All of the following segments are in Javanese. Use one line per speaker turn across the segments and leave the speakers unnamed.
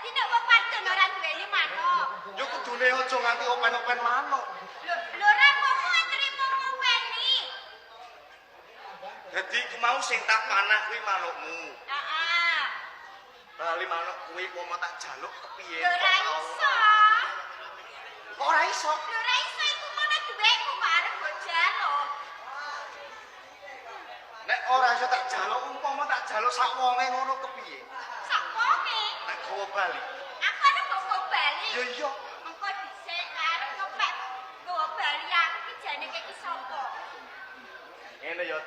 Dadi nek wong wadon ora duweni manuk.
Ya kudune aja nganti open-open manuk.
Lho, lho ora apa-apa trimo ngopeni.
Dadi iku mau sing tak panah kuwi manukmu.
Heeh.
Bali manuk kuwi kok mau tak jaluk kepiye?
Lho ora iso.
Kok ora iso?
Lho ora iso iku ngono duweku kok arep mbok jaluk.
Nek ora iso tak jaluk umpama tak jaluk sak wonge ngono kepiye?
Sak wonge.
Tak gawa bali.
Aku arep mbok bali.
Ya iya.
Mengko dhisik arep ngepek nggawa bali aku ki jane iki sapa?
Ngene ya.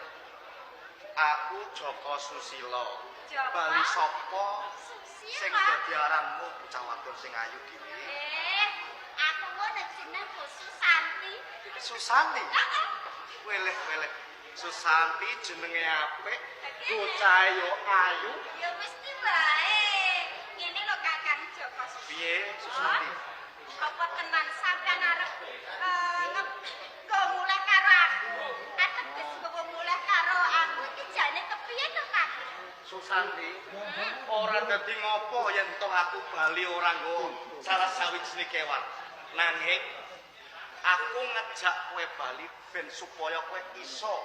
Aku Joko Susilo.
Joko?
Bali sapa sing
Susila.
dadi aranmu bocah wadon sing ayu dhewe?
Eh, aku ngono jenengku Susanti.
Susanti.
Heeh.
Weleh weleh. Susanti jenenge apik, bocah yo ayu.
Ya mesti wae. Ngene lho Kakang Joko Susilo.
Piye Susanti?
Apa tenan sampean arep nggo mulih karo aku? Ateges nggo mulih karo aku iki jane kepiye to, Kang?
Susanti, ora dadi ngopo yen toh aku bali ora nggo salah sawijine kewan. Nanging aku ngejak kowe bali ben supaya kowe iso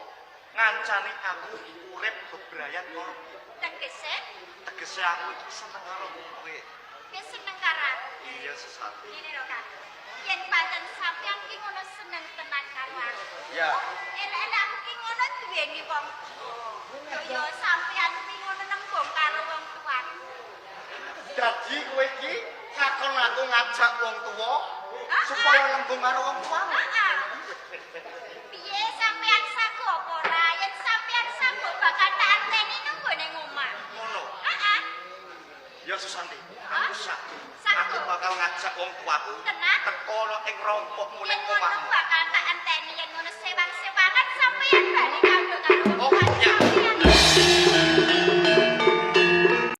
ngancani aku urip bebrayan karo piye.
Tegese
Tegese aku iki seneng karo kowe.
Kowe seneng karo aku.
Iya Susanti.
Ngene lho, Kang. Yen pancen sampean ki ngono seneng tenan karo aku.
Ya.
Elek-elek aku ki ngono duweni wong tuwa. Yo yo sampean ki ngono nembung karo wong tuaku.
Dadi kowe iki ngakon aku ngajak wong tuwa supaya nembung karo wong tuamu.
Heeh. Piye sampean sago apa ora? Yen sampean sago bakal tak anteni nang nggone omah.
Ngono.
Heeh.
Ya Susanti, aku sago.
Sago.
Aku bakal ngajak wong tuaku
Tenan?
teko ana ing rompokmu
Yen
ning
ngono
omahmu.
bakal tak anteni.